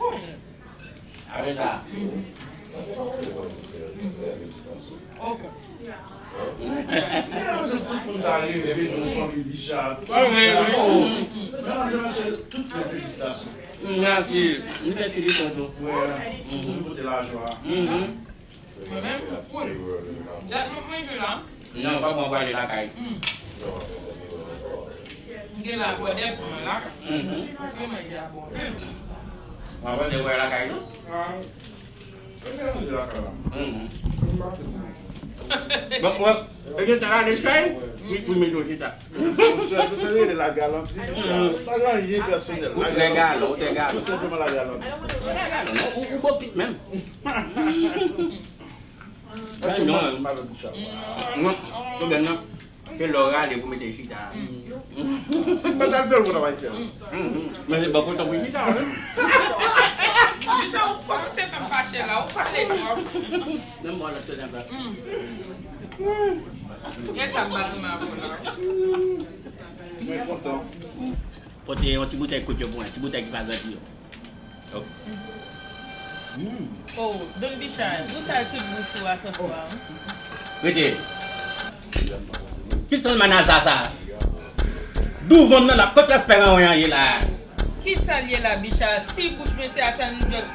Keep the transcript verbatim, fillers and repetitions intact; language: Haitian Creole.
konnen. Apre sa. Ok. Tout moun ta reve nou fanmi Bicha, tout Bicha. Mesdames et messieurs, toutes mes félicitations. Mèsi. M fè sou li tonton. Mwen pote lajwa. Mwen menm, koul. Dat mwen manje la. Non, pa mwen prale lakay. M gen la bwè dèk mwen la. Mwen manje a bon. Mwen prale bwè lakay non. Mwen manje lakay la. Bon, bon. E gen tan la de chay, li pou mete w chita. Sa rele la galanterie, Bicha. Sa gen anyen pèsonèl. Ou trè galan, ou trè galan. Tout senpleman la galanterie. Ou trè galan, non? Ou, ou bokit menm. Èske non, m avè Bicha? Non, pwoblèm nan, se lè w rale pou mete chita. Si m pa t al fè l, ou pa t ap fè l. Men se bò kote w pou chita, wi. Bicha, ou kòmanse fè m fache la, ou pale twòp. Menm bò lòt kote ankò. E sa m pa renmen avè w la. Mwen kontan. Pote yon ti boutèy kout yo pou mwen, ti boutèy ki pa grandi yo. Oh, Don Bicha, ou sal tout bouch ou a sòswa. Rete. Ki sal manaj sa sa? Douvan m nan la, kot lespè an ye la? Ki sal ye la, Bicha? Si bouch mesye a sal, nou just